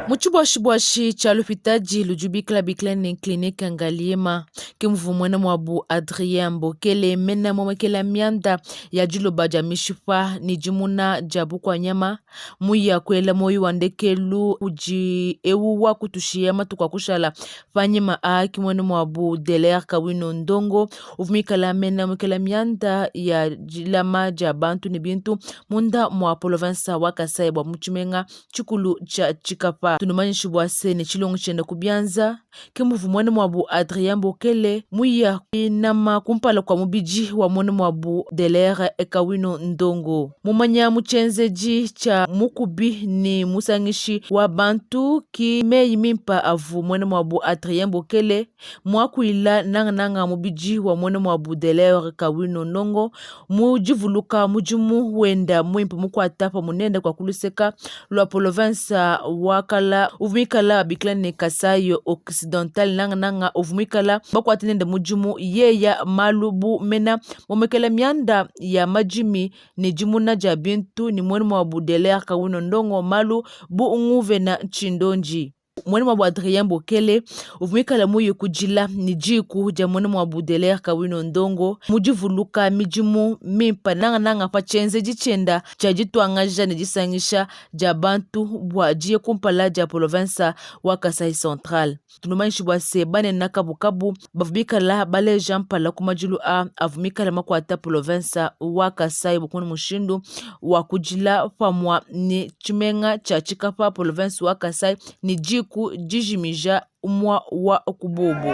Mu tshibuashibuashi tshia lupitadi ludi bikala bikila ne clinique Ngaliema ke muvua muena muabu Adrien Mbokele mena muomekela mianda ya diloba dia mishipa ne dimuna dia bukua nyama muya kuela muoyo wa ndekelu udi eu wa kutushiya matuku a kushala panyima aa ke muena muabu Delaire Kawino Ndongo uvua muikala mena muikala mianda ya dilama dia bantu ne bintu munda mua polovensa wa Kasai bua mu tshimenga tshikulu tshia Tshikapa. Tunumanyishe bua se ne tshilongo tshienda ku bianza ke muvua muena muabu Adrien Bokele muya kuinama kumpala kua mubidi wa muena muabu Delaire Kawino Ndongo mumanya mu tshienzedi tshia mukubi ne musangishi wa bantu ki meyi mimpa avua muena muabu Adrien Bokele muakuila nangananga mubidi wa muena muabu Delaire Kawino Ndongo mu divuluka mudimu wenda muimpe mukuata pamue nende kua ku luseka lua polovensa wa kala uvua muikala babikila ne Kasai Occidental nangananga uvua muikala bakuate nende mudimu yeya malu bu mena momekela mianda ya madimi ne dimuna dia bintu ne muena muabu Delaire Kawino Ndongo malu bu nguvena Tshindonji. Muena muabu Adrien Bokele uvua muikale muye kudila ne diku dia muena muabu Delaire Kawino Ndongo mu divuluka midimu mimpe nangananga pa tshienzedi tshienda tshia dituangaja ne disangisha dia bantu bua diye kumpala dia polovensa wa Kasai Central. Tunumanyishi bua se banene kabukabu bavua bikala baleja mpala ku madilu aa avua mikale makuata polovensa wa Kasai bua kumona mushindu wa kudila pamua ne tshimenga tshia Tshikapa polovensa wa Kasai ne diku dijimija umua wa ku bobu.